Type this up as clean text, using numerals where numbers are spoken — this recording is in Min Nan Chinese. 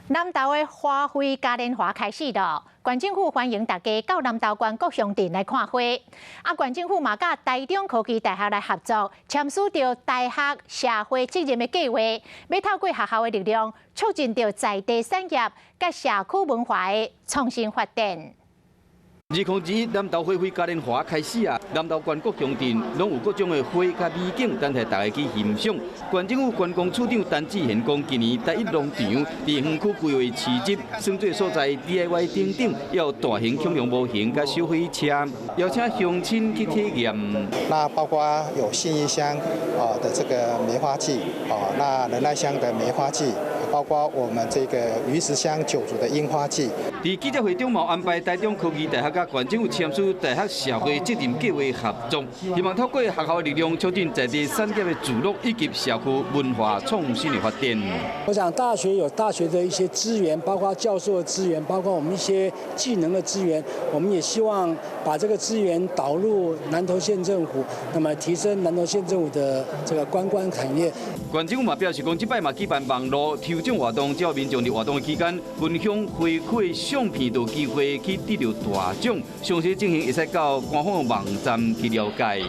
南投的花卉嘉年華開始囉，縣政府歡迎大家到南投縣各鄉鎮來看花。啊，縣政府嘛佮台中科技大學來合作，簽署著大學社會責任的計劃，欲透過學校的力量，促進著在地產業佮社區文化的創新發展。2021南投花卉嘉年華開始啊！南投縣各鄉鎮攏有各種的花佮美景，等待大家去欣賞。縣政府觀光處長陳志賢講，今年第一農場佇園區規劃市集、算做所在 DIY 等等，有大型恐龍模型佮小火車，邀請鄉親去體驗。那包括有信義鄉啊的這個梅花季，啊，那仁愛鄉的梅花季，包括我們這個魚池鄉九族的櫻花季。佇記者會中，嘛安排台中科技大學佮縣政府簽署大學社會責任計劃合作，希望透過學校的力量，促進在地產業的聚落以及社區文化創新的發展。我想大學有大學的一些資源，包括教授的資源，包括我們一些技能的資源，我們也希望把這個資源導入南投縣政府，那麼提升南投縣政府的這個觀光產業。縣政府嘛表示講，這擺嘛舉辦網路抽獎活動，只要民眾佇活動的期間分享花卉相片，就有機會去得著大獎。詳細情形會使到官方網站去了解。